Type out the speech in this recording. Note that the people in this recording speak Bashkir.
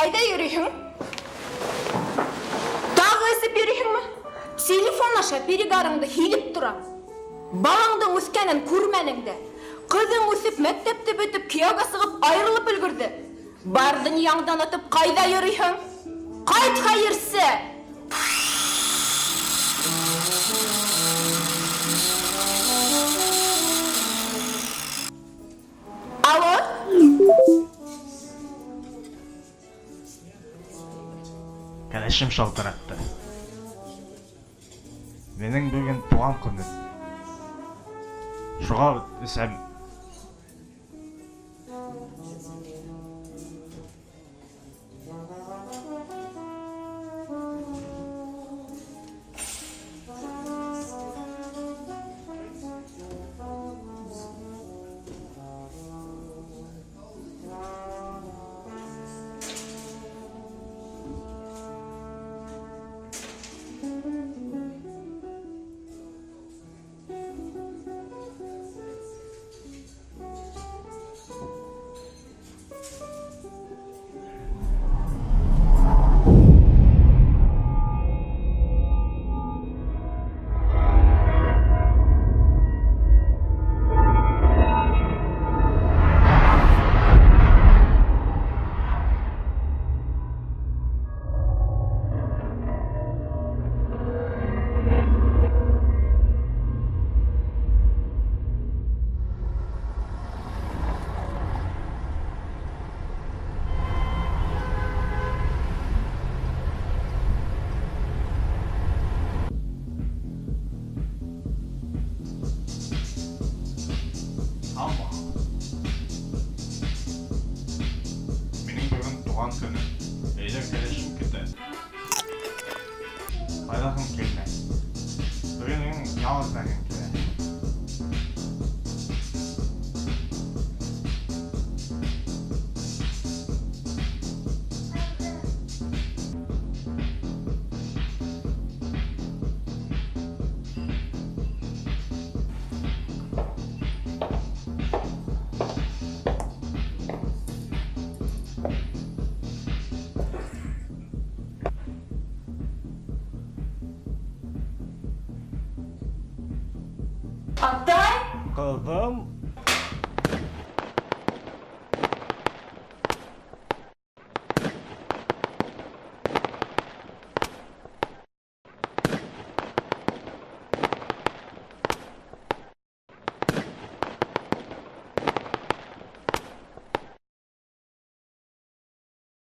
Ҡайҙа йөрөйһөң? Тағы эсеп йөрөйһөңмө? Телефон аша перегарыңды һиҙеп торам. Балаңдың үҫкәнен күрмәнең дә. Ҡыҙың үҫеп, мәктәпте бөтөп, кейәүгә сығып айырылып өлгөрҙө. Бар донъяңды онотоп ҡайҙа йөрөйһөң? Ҡайт, хәйерсе! Алло? Кәләшем шалтыратты. Минең бөгөн туған көнөм. Шуға эсәм. Һаумыһығыҙ! Минең бөгөн туған көнөм. Өйҙә кәләшем көтә. Ҡайҙаһың килмәй. Бөгөн минең ял итәһем килә. Атай! Ҡыҙым!